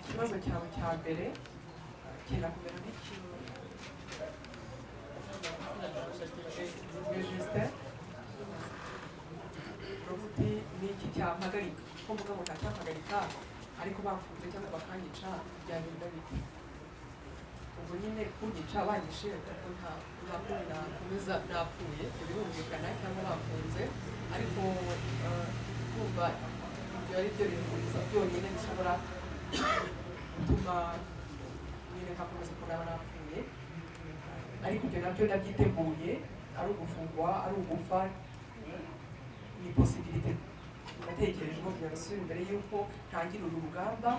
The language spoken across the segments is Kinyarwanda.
Ikibazo cyawe cya mbere cyenda kumera nk'ikintu Justin uravuga uti: "Ni iki cyampagarika?" Ko mvuga ngo ntacyampagarika, ariko bamfunze cyangwa bakanyica byagenda bite? Ubwo nyine kunyica, banyishe, kuko nta kundi nakomeza napfuye, ibyo birumvikana, cyangwa bamfunze. Ariko kumva ibyo ari byo bintu gusa byonyine bishobora gutuma nyine nkakomeza uko naba napfuye. Ariko ibyo nabyo ndabyiteguye, ari ugufungwa, ari ugupfa, ni possibilité natekerejeho kugira ngo nsubire imbere y'uko ntangira uru rugamba,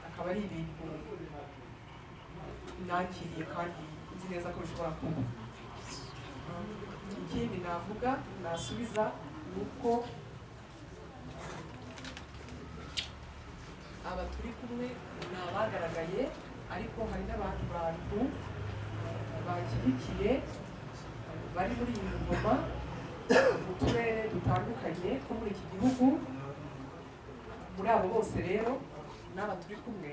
akaba ari ibintu nakiriye kandi nzi neza ko bishobora kuba. Ikindi navuga, nasubiza, ni uko aba turi kumwe ni abagaragaye, ariko hari n'abandi bantu banshyigikiye bari muri iyi ngoma mu turere dutandukanye two muri iki gihugu. Muri abo bose rero n'aba turi kumwe,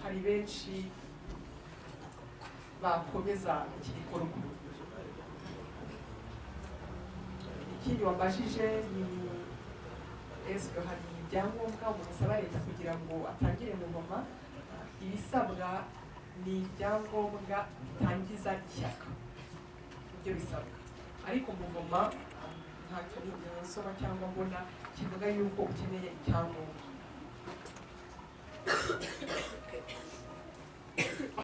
hari benshi bakomeza iki gikorwa. Ikindi wambajije ni: ese hari ibyangombwa umuntu asaba leta kugira ngo atangire mu ngoma? Ibisabwa ni ibyangombwa bitangiza ishyaka, nibyo bisabwa. Ariko mu ngoma ntacyo nigeze nsoma cyangwa mbona kivuga yuko ukeneye icyangombwa.